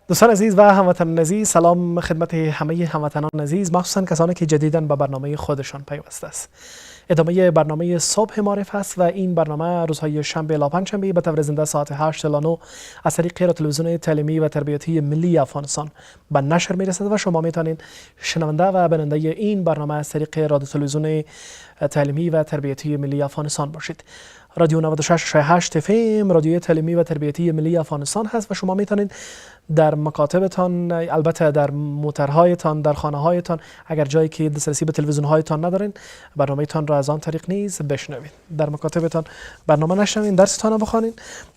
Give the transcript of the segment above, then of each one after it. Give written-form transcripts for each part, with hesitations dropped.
دوستان عزیز و هموطنان عزیز، سلام خدمت همه هموطنان عزیز، مخصوصا کسانی که جدیداً به برنامه خودشان پیوسته است. ادامه برنامه صبح معرف است و این برنامه روزهای شنبه الی پنجشنبه به طور زنده ساعت 8 الی 9 از طریق تلویزیون تعلیمی و تربیتی ملی افغانستان به نشر میرسد و شما میتونید شنونده و بیننده این برنامه از طریق رادیو تلویزیون تعلیمی و تربیتی ملی افغانستان باشید. رادیو 96.8 اف ام رادیوی تعلیمی و تربیتی ملی افغانستان هست و شما میتونید در مکاتبتان، البته در موترهایتان، در خانه هایتان، اگر جایی که دسترسی به تلویزیون هایتان ندارین، برنامه تان را از آن طریق نیز بشنوید. در مکاتبتان برنامه نشنوین، درستان را بخوانین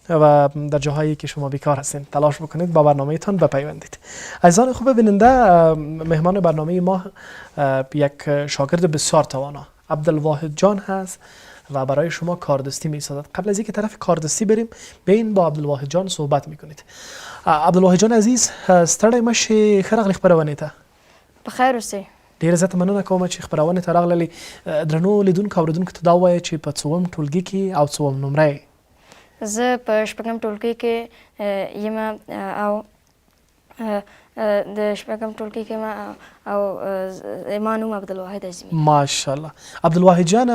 و در جاهایی که شما بیکار هستین تلاش بکنید با برنامه تان بپیوندید. عزیزان خوب بیننده، مهمان برنامه ما یک شاگرد بسیار توانا عبدالواحد جان هست و برای شما کاردستی می سازد. قبل از اینکه طرف کاردستی بریم، بین با عبدالواحد جان صحبت میکنید. عبدالواحد جان عزیز، ستړی مه شې، ښه راغلې خپرونې ته. په خیر اوسئ. ډېره زیاته مننه کوم چې خپرونې ته راغللې. درنو لیدونکو اورېدونکو ته دا ووایه چې په څووم ټولګي کې او څووم نمره یې؟ زه په شپږم ټولګي کې یم او د شپږم ټولګي کې ما او زما نوم عبدالواحد عظیمي. ماشاءالله عبدالواحد جان،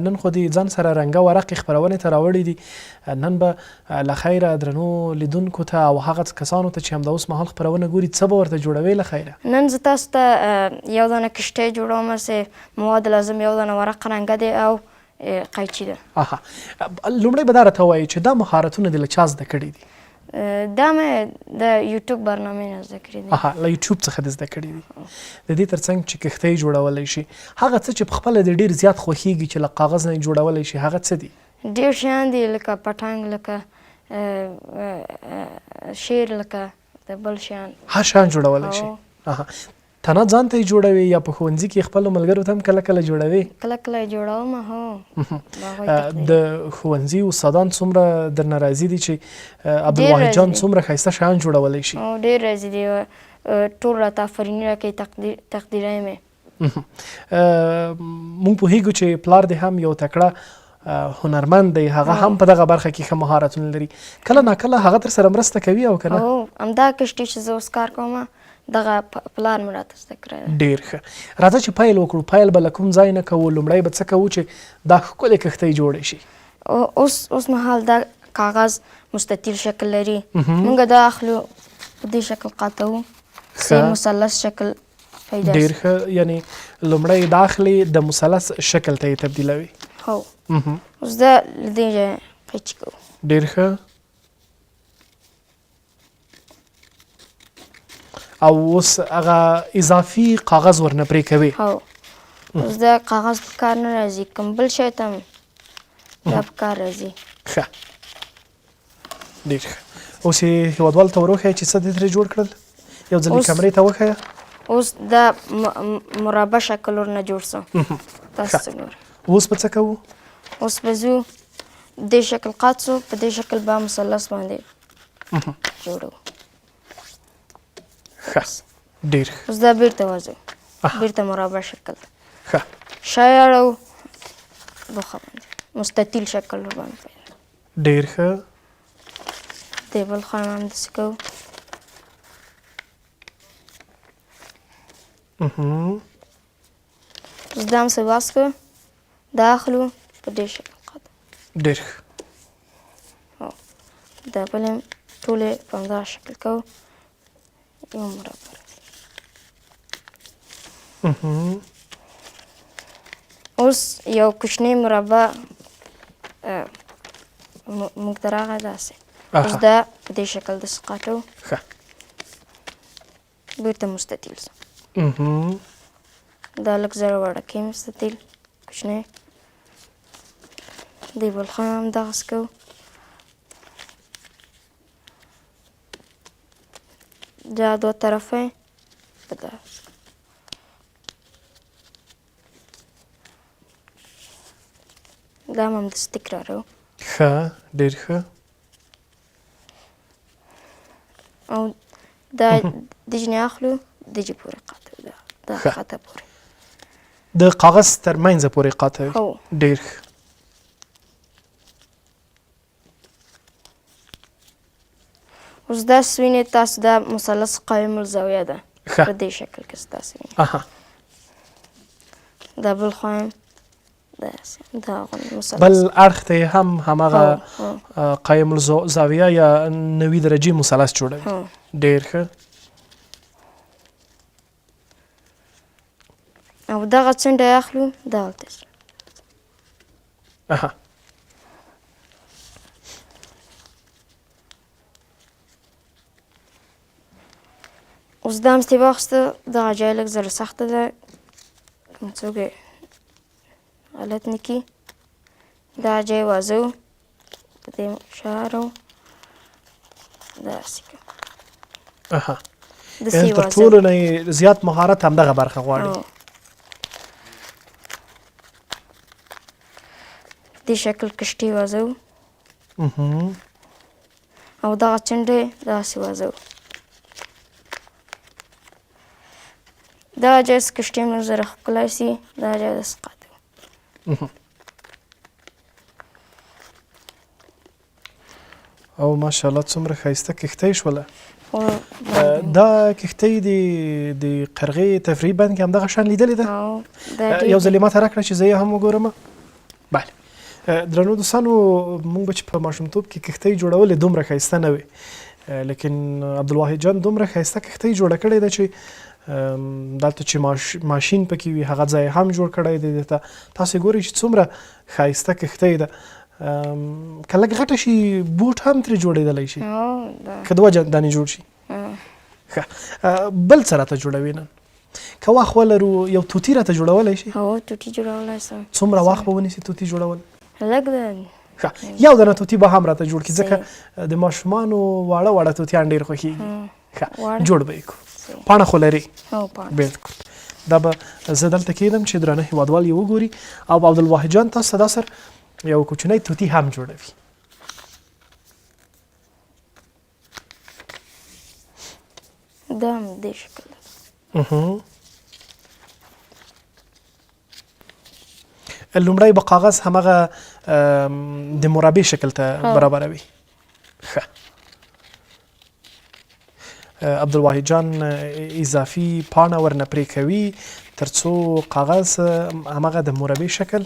نن خو دې ځان سره رنګه ورقې خپرونې ته راوړې دي. نن به له خیره درنو لیدونکو ته او هغه کسانو ته چې همدا اوس مهال خپرونه ګوري، څه به ورته جوړوې له خیره؟ نن زه تاسو ته یو دانه کښتۍ جوړوم چې مواد لازم یو دانه ورقه رنګه دی او قیچي ده. اها، لومړی به دا راته ووایې چې دا مهارتونه دې له چا زده کړي دي؟ دا مې د یوټیوب برنامې نه زده کړي دي. اها، له یوټیوب څخه دې زده کړي دي. د دې ترڅنګ چې کښتۍ جوړولی شي، هغه څه چې په خپله دې ډېر زیات خوښېږي چې له کاغذ نه یې جوړولی شي، هغه څه دي؟ ډېر شیان دي، لکه پټنګ، لکه شعر، لکه د بل شیان. هر شیان جوړولی شي. اها، تنها ځان ته یې جوړوې یا په ښوونځي کې خپلو ملګرو ته هم کله کله جوړوې؟ کله کله یې جوړوم، هو. د ښوونځي استادان څومره درنه راضي دي چې عبدالواحد جان څومره ښایسته شیان جوړولی شي؟ ډېر راضي دي، ټول راته آفریني راکوي، تقدیروي مې. مونږ پوهیږو چې پلار دې هم یو تکړه هنرمند دی، هغه هم په دغه برخه کې ښه مهارتونه لري. کله ناکله هغه در سره مرسته کوي او که نه؟ هو، همدا کښتۍ چې زه اوس کار کوم، دغه پلار مې راته زده کړی دی. ډېر ښه، راځه چې پیل وکړو. پیل به له کوم ځای نه کوو؟ لومړی به څه کوو چې دا ښکلې کښتۍ جوړې شي؟ اوس مهال دا کاغذ مستطیل شکل لري، مونږ دا اخلو، په دې شکل قاتوو چې مثلث شکل پیدا شي. ډېر ښه، یعنی لومړی دا اخلي، د مثلث شکل ته یې تبدیلوي. هو، اوس دا له دې ځایه قیچي کوو. ډېر ښه، او اوس هغه اضافي کاغذ ورنه پرې کوي. هو، اوس دا کاغذ په کار نه راځي، کوم بل شی ته هم دا په کار راځي. ښه، ډېر ښه. اوس یې هېوادوالو ته ور وښیه چې څه دې ترې جوړ کړل. یو ځل یې کمرې ته وښیه. اوس دا مربع شکل ورنه جوړ سو، تاسو څه ګورئ. اوس به څه کوو؟ اوس به ځو دې شکل قات سو، په دې شکل به مثلث باندې جوړو. ښه، ډېر ښه. اوس دا بیرته وځو، بیرته مربع شکل ته. ښه، شی اړو بخه باندې مستطیل شکل ور باندې پیدا. ډېر ښه. دې بل خوا هم داسې کوو. اوس دا هم څه واس کړو، دا اخلو په دې شکل قطع. ډېر ښه. هو، دا بل هم ټولې په همدغه شکل کوو، یو مربع راځي. اوس یو کوچنی مربع موږ ته راغی داسې. اوس دا په دې شکل داسې قاټو. ښه، بیرته مستطیل سو. دا لږ زره وړکی مستطیل کوچنی. دې بل خوا هم دغسې کوو. دا دوه طرفه په دغسې. دا هم همداسې تکراروو. ښه، ډېر ښه. او دا دجنې اخلو، دجې پورې قاطع، دا خطه پورې د کاغذ تر منځه پورې قاطع. ډېر ښه. اوس داسې وینئ تاسو، دا مثلث قایم الزاویه ده. ښه. په دې شکل کې تاسو وینئ. دا بل خوا هم داسې دا غوندې مثلث. بل اړخ ته یې هم هماغه قایم الزاویه یا 90 درجې مثلث جوړوي. ډېر ښه. او دغه څنډه یې اخلو دغلته. اوس دا هم چې واخیسته، دغه جای لږ زره سخته ده، کوم څوک یې غلط نه کړي. دا جای وازو په دې شارو داسې کوو. یعنې تر ټولو نه زیات مهارت همدغه برخه غواړي. دې شکل کشتۍ وازو او دغه څنډه داسې وازو. دا ځای کشتۍ مې زره ښکلی سي، دا ځای داسې قاتو. او ماشاءالله څومره ښایسته کښتۍ شوله. دا کښتۍ د قرغې تفریحي بند کې همدغه شان لیدلې ده؟ یو ځل یې ماته راکړه چې زه یې هم وګورم. بله درنو دوستانو، موږ به چې په ماشومتوب کې کښتۍ جوړولې دومره ښایسته نه وې، لیکن عبدالواحد جان دومره ښایسته کښتۍ جوړه کړې ده چې دلته چې ماشین پکې وي هغه ځای هم جوړ کړی دی. دلته تاسو ګورئ چې څومره ښایسته کښتۍ ده. که لږ غټه شي بوټ هم ترې جوړېدلی شي، که دوه دانې جوړ شي. ښه، بل څه راته جوړوي نن؟ که وخت ولرو یو طوطي راته جوړولی شي؟ هو، طوطي جوړولی شم. څومره وخت به ونیسي طوطي جوړول؟ لږ ده. ښه، یو دانه طوطي به هم راته جوړ کړي، ځکه د ماشومانو واړه واړه طوطیان ډېر خوښېږي. ښه، جوړ به یې کړو. پاڼه خو لري؟ بالکل. دا به زه دلته کېدم چې درانه هېوادوال یې وګوري. او عبدالواحد جان تاسو ته دا سر یو کوچنی طوطي هم جوړوي. دا هم دې شکل ده. لومړی به کاغذ همغه د مربع شکل ته برابروي. ښه، عبدالواحد جان اضافي پاڼه ورنه پرې کوي ترڅو کاغذ همغه د مربع شکل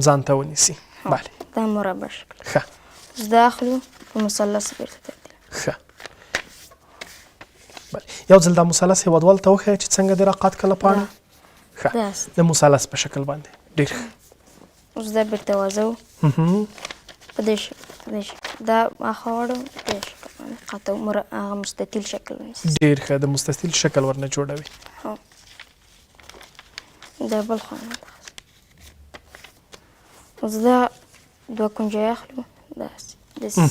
ځان ته ونیسي. بله، دا مربع شکل. ښه، اوس دا اخلو په مثلث بیرته تبدیل. ښه، یو ځل دا مثلث هېوادوال ته وښیه چې څنګه دې راقات کړله پاڼه. ښه، د مثلث په شکل باندې. ډېر ښه. اوس دا بیرته وازو په دې شکل، په دې شکل دا اخواړو په دې شکل باندې قطع هغه مستطیل شکل ونیسي. ډېر ښه، د مستطیل شکل ورنه جوړوي. هو، دا بل خوا نه. اوس دا دوه کنجه اخلو داسې داسې.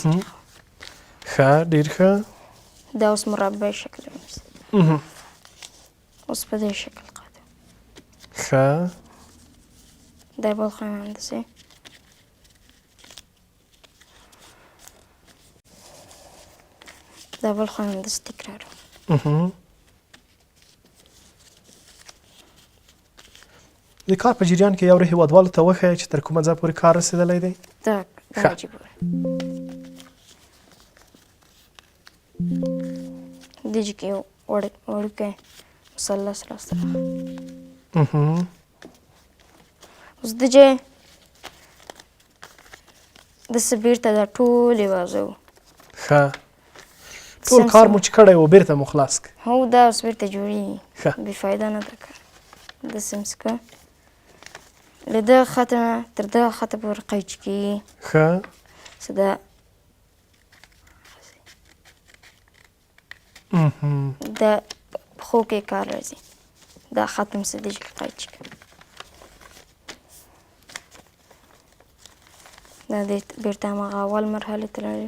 ښه، ډېر ښه. دا اوس مربع شکل ونیسي. اوس په دې شکل قاطع. ښه، دا بل خوا هم همداسې. دا بل خوا هم همداسې تکرار. د کار په جریان کې یو هېوادوالو ته وښیه چې تر کومه ځای پورې کار رسېدلی دی. دا عجیب دې چې کې یو وړوکی مثلث راسره. اوس د جې داسې بیرته دا ټولې وازو. ښه، ټول کار مو چې کړی و بیرته مو خلاص کړ. هو، دا اوس بیرته جوړېږي. ښه، بې فایده نه ده کار. داسې هم څه له دغه خطه نه تر دغه خطه پورې قیچ کېږي. ښه، څه دا د پښو کې کار راځي. دا ختم څه دی چې قیچ کړي. دا بیرته هماغه اول مرحلې ته لاړ.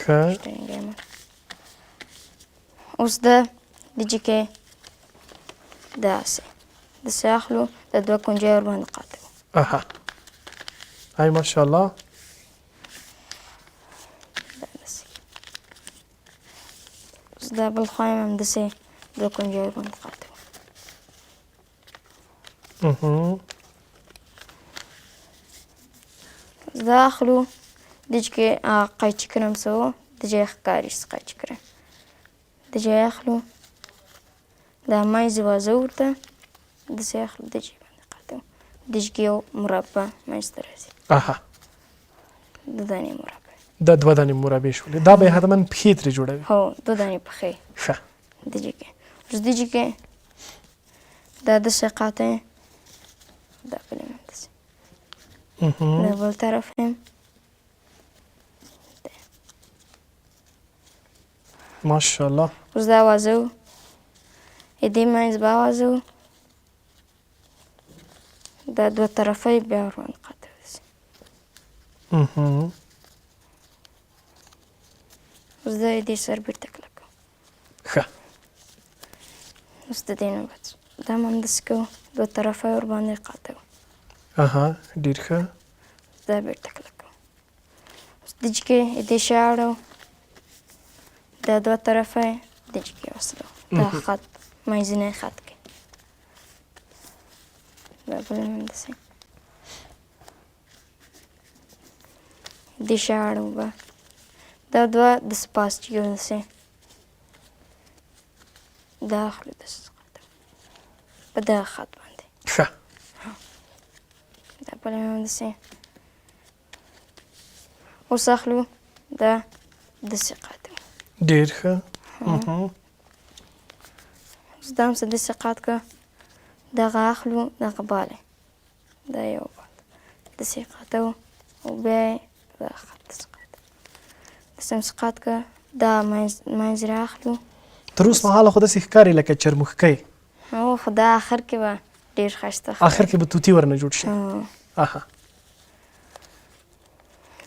ښه، اوس د دې کې داسې داسې اخلو، د دوه کنجه ورباندې قاطع. ای ماشاءالله. اوس دا بل خوا یې همداسې دوه کنجه ورباندې قاطع. دا اخلو دې چې کې هغه قیچي کړم څه و د جای ښکاري څخه چې کړه د جای اخلو دا منځ وازه ورته داسې اخلو د جای باندې قاتو د جګي یو مربع منځ ته راځي. اها. د دانې مربع. دا دوه دانې مربع شولې، دا به یې حتما پښې ترې جوړوي. هو، دوه دانې پښې. ښه. د جګي اوس د جګي دا داسې قاطع دا بلې هم داسې دا بل طرف هم. ماشاءالله. اوس دا وازو دې منځ به وازو دا دوه طرفه یې بیا ورباندې قاطع داسې. اوس دا یې دې سر بېرته کلکو. ښه. اوس د دې نه بعد دا هم همداسې کوو، دوه طرفه یې ورباندې قاطع. اها، ډېر ښه. دا بېرته کلکو. اوس د جګې دې شی اړو دا دوه طرفه یې د جګې وصلو دا خط منځنی خط کې دا بل هم همداسې دې شی اړو به دا دوه د سپاس چې یو داسې دا اخلو داسې په دغه خط باندې. ښه. دا بل هم همداسې اوس اخلو دا داسې قات. ډېر ښه. اوس دا هم څه داسې قات که دغه اخلو دغه بالی دا یو بال داسې قاتو او بیا یې دغه خط داسې قات داسې هم څه قات که دا منځ را اخلو. تر اوس مهاله خو داسې ښکاري لکه چرموښکی. هو، خو دا اخر کې به ډېر ښایسته ښکاري. اخر کې به طوطي ورنه جوړ شي. اها.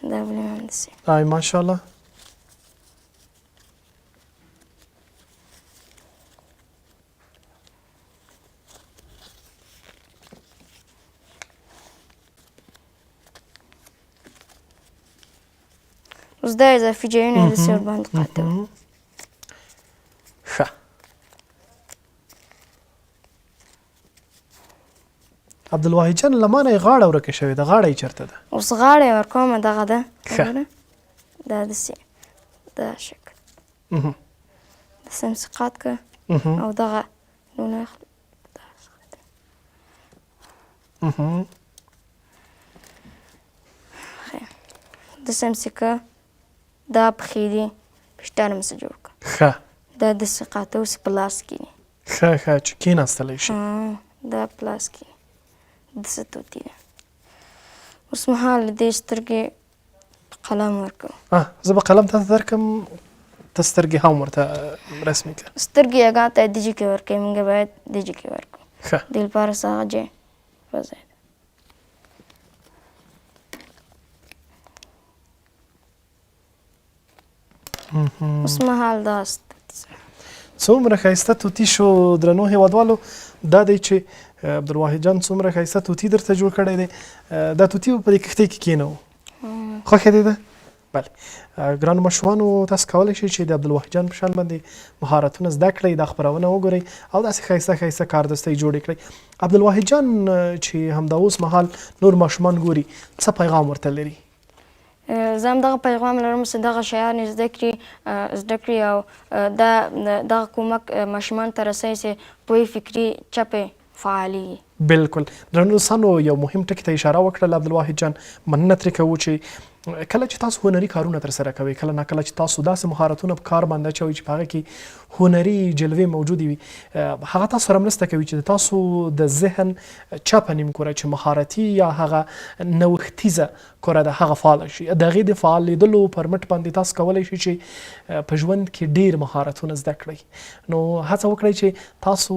دا بل هم همداسې. آی ماشاءالله. اوس دا اضافي ځایونه داسې ورباندې قاطع. ښه. عبدالواحد جان، له ما نه یې غاړه ورکه شوې ده، غاړه یې چېرته ده؟ اوس غاړه یې ورکومه، دغه ده. ښه. دا داسې دا شکل داسې هم سقاط که او دغه نونه اخلو دا سقاط. داسې هم څه که دا پښې دي پښتانه هم څه جوړ که. ښه. دا داسې قاطع اوس په لاس کې دي. ښه ښه، چې کېناستلی شي. دا په لاس کې داسې طوطي ده. اوس مهال دې سترګې قلم ورکوم. زه به قلم تاته درکړم، ته سترګې هم ورته رسمي کړه. سترګې هغه ته دیجې کې ورکوي، موږ باید دیجې کې ورکړو. ښه. دې لپاره څه هغه ځای په ځای ده. اوس مهال دا څومره ښایسته طوطي شو. درنو هیوادوالو، دا دی چې عبدالواحد جان څومره ښایسته طوطي درته جوړ کړی دی. دا طوطي به په دې کښتۍ کې کښېنوو. خوښه دې ده؟ بله. ګرانو ماشومانو، تاسو کولی شئ چې د عبدالواحد جان په شان باندې مهارتونه زده کړئ، دا خپرونه وګورئ او داسې ښایسته ښایسته کاردستۍ جوړې کړئ. عبدالواحد جان چې همدا اوس مهال نور ماشومان ګوري، څه پیغام ورته لري؟ زه هم دغه پیغام لرم چې دغه شیان زده کړي زده کړي او دا دغه کومک ماشومان ته رسوي چې پوهې فکري چپې فعالېږي. بالکل. درنو دوستانو، یو مهم ټکي ته اشاره وکړله عبدالواحد جان، مننه ترې کوو چې کله چې تاسو هنري کارونه ترسره کوئ، کله ناکله چې تاسو داسې مهارتونه په کار باندې اچوئ چې په هغه کې هنري جلوې موجودې وي، هغه تاسو سره مرسته کوي چې د تاسو د ذهن چپه نیم کره چې مهارتي یا هغه نوښتیزه کره ده هغه فعاله شي. د هغې د فعالېدلو پر مټ باندې تاسو کولی شئ چې په ژوند کې ډېر مهارتونه زده کړئ. نو هڅه وکړئ چې تاسو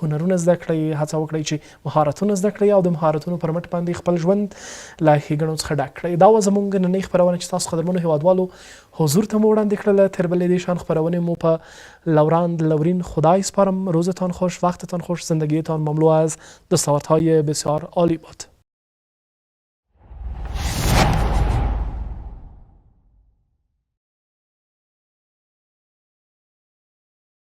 هنرونه زده کړئ، هڅه وکړئ چې مهارتونه زده کړئ او د مهارتونو پر مټ باندې خپل ژوند له ښېګڼو څخه ډک کړئ. دا وه زموږ ننۍ خپرونه چې تاسو قدرمنو هیوادوالو حضور ته مو وړاندې کړله. تر بلې دې شان خپرونې مو په لوراند لورین خدای سپارم. روزتان خوش، وقتتان خوش، زندگیتان مملو از دستاوردهای بسیار عالی باد.